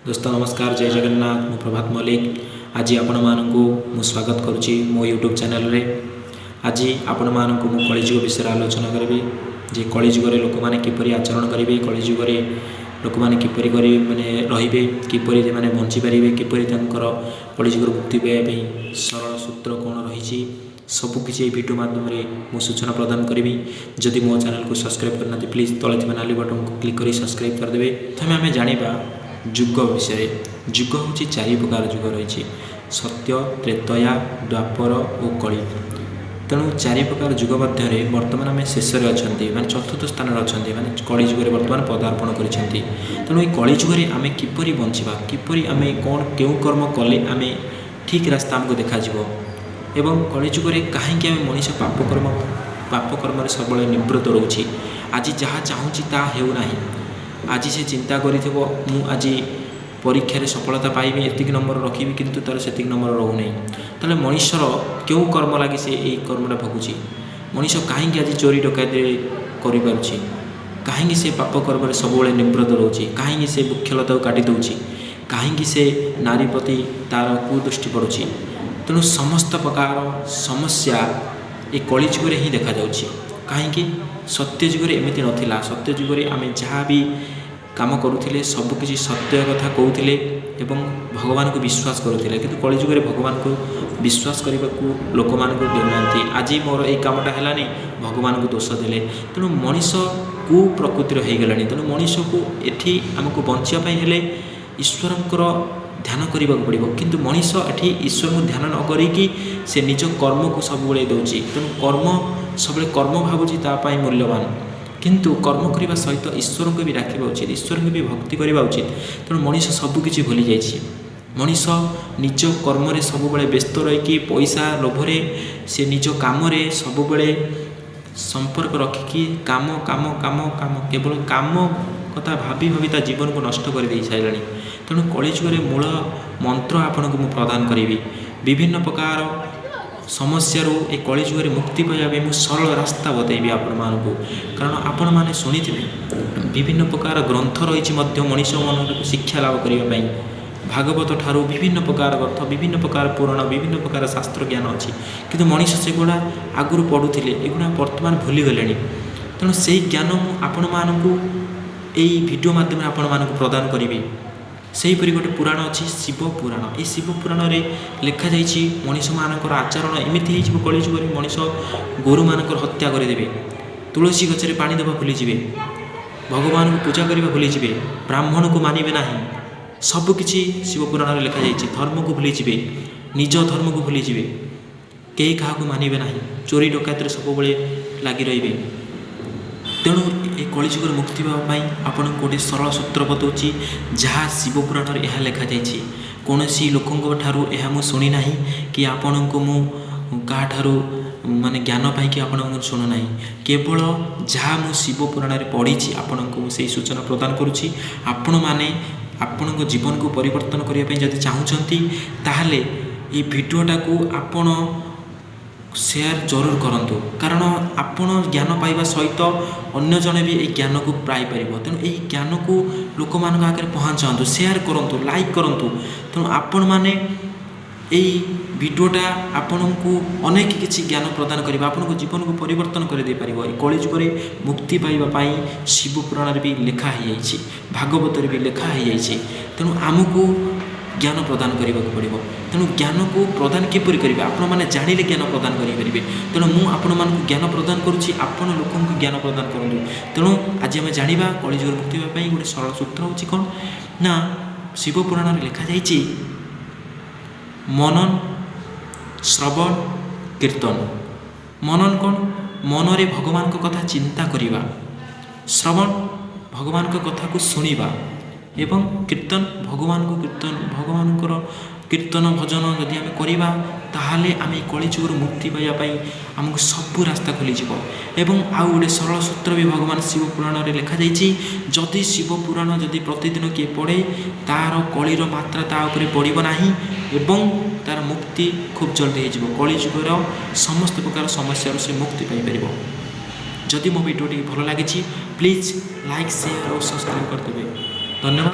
ଦୋସ୍ତ, ନମସ୍କାର, ଜୟ ଜଗନ୍ନାଥ। ମୁଁ ପ୍ରଭାତ ମଲ୍ଲିକ। ଆଜି ଆପଣମାନଙ୍କୁ ମୁଁ ସ୍ୱାଗତ କରୁଛି ମୋ ୟୁଟ୍ୟୁବ୍ ଚ୍ୟାନେଲରେ। ଆଜି ଆପଣମାନଙ୍କୁ ମୁଁ କଳିଯୁଗ ବିଷୟରେ ଆଲୋଚନା କରିବି ଯେ କଳିଯୁଗରେ ଲୋକମାନେ କିପରି ଆଚରଣ କରିବେ, କଳିଯୁଗରେ ଲୋକମାନେ କିପରି କରି ମାନେ ରହିବେ, କିପରି ସେମାନେ ବଞ୍ଚିପାରିବେ, କିପରି ତାଙ୍କର କଳିଯୁଗରୁ ମୁକ୍ତି ପାଇବା ପାଇଁ ସରଳ ସୂତ୍ର କ'ଣ ରହିଛି, ସବୁକିଛି ଏହି ଭିଡ଼ିଓ ମାଧ୍ୟମରେ ମୁଁ ସୂଚନା ପ୍ରଦାନ କରିବି। ଯଦି ମୋ ଚ୍ୟାନେଲକୁ ସବସ୍କ୍ରାଇବ୍ କରିନାହାନ୍ତି, ପ୍ଲିଜ୍ ତଳେ ଥିବା ନାଲି ବଟନକୁ କ୍ଲିକ୍ କରି ସବସ୍କ୍ରାଇବ୍ କରିଦେବେ। ପ୍ରଥମେ ଆମେ ଜାଣିବା ଯୁଗ ବିଷୟରେ। ଯୁଗ ହେଉଛି ଚାରି ପ୍ରକାର ଯୁଗ ରହିଛି: ସତ୍ୟ, ତ୍ରେତୟା, ଦ୍ୱାପର ଓ କଳି। ତେଣୁ ଚାରି ପ୍ରକାର ଯୁଗ ମଧ୍ୟରେ ବର୍ତ୍ତମାନ ଆମେ ଶେଷରେ ଅଛନ୍ତି, ମାନେ ଚତୁର୍ଥ ସ୍ଥାନରେ ଅଛନ୍ତି, ମାନେ କଳି ଯୁଗରେ ବର୍ତ୍ତମାନ ପଦାର୍ପଣ କରିଛନ୍ତି। ତେଣୁ ଏଇ କଳି ଯୁଗରେ ଆମେ କିପରି ବଞ୍ଚିବା, କିପରି ଆମେ କ'ଣ କେଉଁ କର୍ମ କଲେ ଆମେ ଠିକ୍ ରାସ୍ତା ଆମକୁ ଦେଖାଯିବ ଏବଂ କଳିଯୁଗରେ କାହିଁକି ଆମେ ମଣିଷ ପାପ କର୍ମରେ ସବୁବେଳେ ନିବୃତ୍ତ ରହୁଛି? ଆଜି ଯାହା ଚାହୁଁଛି ତାହା ହେଉନାହିଁ। ଆଜି ସେ ଚିନ୍ତା କରିଥିବ, ମୁଁ ଆଜି ପରୀକ୍ଷାରେ ସଫଳତା ପାଇବି, ଏତିକି ନମ୍ବର ରଖିବି, କିନ୍ତୁ ତା'ର ସେତିକି ନମ୍ବର ରହୁନାହିଁ। ତାହେଲେ ମଣିଷର କେଉଁ କର୍ମ ଲାଗି ସେ ଏଇ କର୍ମଟା ଭୋଗୁଛି? ମଣିଷ କାହିଁକି ଆଜି ଚୋରି ଡକାୟତି କରିପାରୁଛି? କାହିଁକି ସେ ପାପ କର୍ମରେ ସବୁବେଳେ ନିବୃତ୍ତ ରହୁଛି? କାହିଁକି ସେ ବୃକ୍ଷଲତାକୁ କାଟି ଦେଉଛି? କାହିଁକି ସେ ନାରୀ ପ୍ରତି ତା'ର କୁଦୃଷ୍ଟି ପଡ଼ୁଛି? ତେଣୁ ସମସ୍ତ ପ୍ରକାର ସମସ୍ୟା ଏ କଳିଯୁଗରେ ହିଁ ଦେଖାଯାଉଛି। କାହିଁକି ସତ୍ୟ ଯୁଗରେ ଏମିତି ନଥିଲା? ସତ୍ୟ ଯୁଗରେ ଆମେ ଯାହା ବି କାମ କରୁଥିଲେ, ସବୁକିଛି ସତ୍ୟ କଥା କହୁଥିଲେ ଏବଂ ଭଗବାନଙ୍କୁ ବିଶ୍ୱାସ କରୁଥିଲେ। କିନ୍ତୁ କଳିଯୁଗରେ ଭଗବାନଙ୍କୁ ବିଶ୍ୱାସ କରିବାକୁ ଲୋକମାନଙ୍କୁ ଦେଉନାହାନ୍ତି। ଆଜି ମୋର ଏଇ କାମଟା ହେଲାନି, ଭଗବାନଙ୍କୁ ଦୋଷ ଦେଲେ। ତେଣୁ ମଣିଷ କୁପ୍ରକୃତିର ହେଇଗଲାଣି। ତେଣୁ ମଣିଷକୁ ଏଠି ଆମକୁ ବଞ୍ଚିବା ପାଇଁ ହେଲେ ଈଶ୍ୱରଙ୍କର ଧ୍ୟାନ କରିବାକୁ ପଡ଼ିବ। କିନ୍ତୁ ମଣିଷ ଏଠି ଈଶ୍ୱରଙ୍କୁ ଧ୍ୟାନ ନ କରିକି ସେ ନିଜ କର୍ମକୁ ସବୁବେଳେ ଦେଉଛି। ତେଣୁ କର୍ମ ସବୁବେଳେ କର୍ମ ଭାବୁଛି ତା ପାଇଁ ମୂଲ୍ୟବାନ। କିନ୍ତୁ କର୍ମ କରିବା ସହିତ ଈଶ୍ୱରଙ୍କୁ ବି ଡାକିବା ଉଚିତ, ଈଶ୍ୱରଙ୍କୁ ବି ଭକ୍ତି କରିବା ଉଚିତ। ତେଣୁ ମଣିଷ ସବୁକିଛି ଭୁଲି ଯାଇଛି। ମଣିଷ ନିଜ କର୍ମରେ ସବୁବେଳେ ବ୍ୟସ୍ତ ରହିକି, ପଇସା ଲୋଭରେ ସେ ନିଜ କାମରେ ସବୁବେଳେ ସମ୍ପର୍କ ରଖିକି କାମ, କାମ, କାମ, କାମ, କେବଳ କାମ କଥା ଭାବି ଭାବି ତା ଜୀବନକୁ ନଷ୍ଟ କରିଦେଇ ସାରିଲାଣି। ତେଣୁ କଳିଯୁଗରେ ମୂଳ ମନ୍ତ୍ର ଆପଣଙ୍କୁ ମୁଁ ପ୍ରଦାନ କରିବି। ବିଭିନ୍ନ ପ୍ରକାର ସମସ୍ୟାରୁ ଏ କଳିଯୁଗରେ ମୁକ୍ତି ପାଇବା ପାଇଁ ମୁଁ ସରଳ ରାସ୍ତା ବତାଇବି ଆପଣମାନଙ୍କୁ। କାରଣ ଆପଣମାନେ ଶୁଣିଥିବେ, ବିଭିନ୍ନ ପ୍ରକାର ଗ୍ରନ୍ଥ ରହିଛି ମଧ୍ୟ ମଣିଷ ମନକୁ ଶିକ୍ଷା ଲାଭ କରିବା ପାଇଁ। ଭାଗବତ ଠାରୁ ବିଭିନ୍ନ ପ୍ରକାର ଗ୍ରନ୍ଥ, ବିଭିନ୍ନ ପ୍ରକାର ପୁରାଣ, ବିଭିନ୍ନ ପ୍ରକାର ଶାସ୍ତ୍ର ଜ୍ଞାନ ଅଛି। କିନ୍ତୁ ମଣିଷ ସେଗୁଡ଼ା ଆଗରୁ ପଢ଼ୁଥିଲେ, ଏଗୁଡ଼ା ବର୍ତ୍ତମାନ ଭୁଲିଗଲେଣି। ତେଣୁ ସେଇ ଜ୍ଞାନ ମୁଁ ଆପଣମାନଙ୍କୁ ଏଇ ଭିଡ଼ିଓ ମାଧ୍ୟମରେ ଆପଣମାନଙ୍କୁ ପ୍ରଦାନ କରିବି। ସେହିପରି ଗୋଟେ ପୁରାଣ ଅଛି, ଶିବ ପୁରାଣ। ଏଇ ଶିବ ପୁରାଣରେ ଲେଖାଯାଇଛି, ମଣିଷମାନଙ୍କର ଆଚରଣ ଏମିତି ହେଇଯିବ କଳିଯୁଗରେ, ମଣିଷ ଗୋରୁମାନଙ୍କର ହତ୍ୟା କରିଦେବେ, ତୁଳସୀ ଗଛରେ ପାଣି ଦେବା ଭୁଲିଯିବେ, ଭଗବାନଙ୍କୁ ପୂଜା କରିବା ଭୁଲିଯିବେ, ବ୍ରାହ୍ମଣକୁ ମାନିବେ ନାହିଁ। ସବୁକିଛି ଶିବ ପୁରାଣରେ ଲେଖାଯାଇଛି। ଧର୍ମକୁ ଭୁଲିଯିବେ, ନିଜ ଧର୍ମକୁ ଭୁଲିଯିବେ, କେହି କାହାକୁ ମାନିବେ ନାହିଁ, ଚୋରି ଡକାୟତରେ ସବୁବେଳେ ଲାଗି ରହିବେ। ତେଣୁ ଏ କଳିଯୁଗରୁ ମୁକ୍ତି ପାଇବା ପାଇଁ ଆପଣଙ୍କୁ ଗୋଟେ ସରଳ ସୂତ୍ର ବତାଉଛି, ଯାହା ଶିବ ପୁରାଣରେ ଏହା ଲେଖାଯାଇଛି। କୌଣସି ଲୋକଙ୍କ ଠାରୁ ଏହା ମୁଁ ଶୁଣିନାହିଁ କି ଆପଣଙ୍କୁ ମୁଁ କାହାଠାରୁ ମାନେ ଜ୍ଞାନ ପାଇକି ଆପଣଙ୍କୁ ଶୁଣୁନାହିଁ। କେବଳ ଯାହା ମୁଁ ଶିବ ପୁରାଣରେ ପଢ଼ିଛି, ଆପଣଙ୍କୁ ମୁଁ ସେଇ ସୂଚନା ପ୍ରଦାନ କରୁଛି। ଆପଣମାନେ ଆପଣଙ୍କ ଜୀବନକୁ ପରିବର୍ତ୍ତନ କରିବା ପାଇଁ ଯଦି ଚାହୁଁଛନ୍ତି, ତାହେଲେ ଏଇ ଭିଡ଼ିଓଟାକୁ ଆପଣ ସେୟାର ଜରୁର କରନ୍ତୁ। କାରଣ ଆପଣ ଜ୍ଞାନ ପାଇବା ସହିତ ଅନ୍ୟ ଜଣେ ବି ଏଇ ଜ୍ଞାନକୁ ପାଇପାରିବ। ତେଣୁ ଏହି ଜ୍ଞାନକୁ ଲୋକମାନଙ୍କ ଆଗରେ ପହଞ୍ଚାନ୍ତୁ, ସେୟାର କରନ୍ତୁ, ଲାଇକ୍ କରନ୍ତୁ। ତେଣୁ ଆପଣମାନେ ଏଇ ଭିଡ଼ିଓଟା ଆପଣଙ୍କୁ ଅନେକ କିଛି ଜ୍ଞାନ ପ୍ରଦାନ କରିବ, ଆପଣଙ୍କ ଜୀବନକୁ ପରିବର୍ତ୍ତନ କରିଦେଇପାରିବ। ଏଇ କଳିଯୁଗରେ ମୁକ୍ତି ପାଇବା ପାଇଁ ଶିବ ପୁରାଣରେ ବି ଲେଖା ହେଇଯାଇଛି, ଭାଗବତରେ ବି ଲେଖା ହେଇଯାଇଛି। ତେଣୁ ଆମକୁ ଜ୍ଞାନ ପ୍ରଦାନ କରିବାକୁ ପଡ଼ିବ। ତେଣୁ ଜ୍ଞାନକୁ ପ୍ରଦାନ କିପରି କରିବେ? ଆପଣମାନେ ଜାଣିଲେ ଜ୍ଞାନ ପ୍ରଦାନ କରିପାରିବେ। ତେଣୁ ମୁଁ ଆପଣମାନଙ୍କୁ ଜ୍ଞାନ ପ୍ରଦାନ କରୁଛି, ଆପଣ ଲୋକଙ୍କୁ ଜ୍ଞାନ ପ୍ରଦାନ କରନ୍ତୁ। ତେଣୁ ଆଜି ଆମେ ଜାଣିବା କଳିଯୁଗରୁ ମୁକ୍ତି ପାଇବା ପାଇଁ ଗୋଟେ ସରଳ ସୂତ୍ର ହେଉଛି କ'ଣ ନା, ଶିବ ପୁରାଣରେ ଲେଖାଯାଇଛି ମନନ, ଶ୍ରବଣ, କୀର୍ତ୍ତନ। ମନନ କ'ଣ? ମନରେ ଭଗବାନଙ୍କ କଥା ଚିନ୍ତା କରିବା। ଶ୍ରବଣ, ଭଗବାନଙ୍କ କଥାକୁ ଶୁଣିବା ଏବଂ କୀର୍ତ୍ତନ, ଭଗବାନଙ୍କୁ କୀର୍ତ୍ତନ, ଭଗବାନଙ୍କର କୀର୍ତ୍ତନ ଭଜନ ଯଦି ଆମେ କରିବା, ତାହେଲେ ଆମେ କଳିଯୁଗରୁ ମୁକ୍ତି ପାଇବା ପାଇଁ ଆମକୁ ସବୁ ରାସ୍ତା ଖୋଲିଯିବ। ଏବଂ ଆଉ ଗୋଟେ ସରଳ ସୂତ୍ର ବି ଭଗବାନ ଶିବ ପୁରାଣରେ ଲେଖାଯାଇଛି। ଯଦି ଶିବ ପୁରାଣ ଯଦି ପ୍ରତିଦିନ କିଏ ପଢ଼େ, ତା'ର କଳିର ମାତ୍ରା ତା ଉପରେ ପଡ଼ିବ ନାହିଁ ଏବଂ ତା'ର ମୁକ୍ତି ଖୁବ୍ ଜଲ୍ଦି ହେଇଯିବ। କଳିଯୁଗର ସମସ୍ତ ପ୍ରକାର ସମସ୍ୟାରୁ ସେ ମୁକ୍ତି ପାଇପାରିବ। ଯଦି ମୋ ଭିଡ଼ିଓଟି ଭଲ ଲାଗିଛି, please like, share O subscribe କରିଦେବେ। ଧନ୍ୟବାଦ।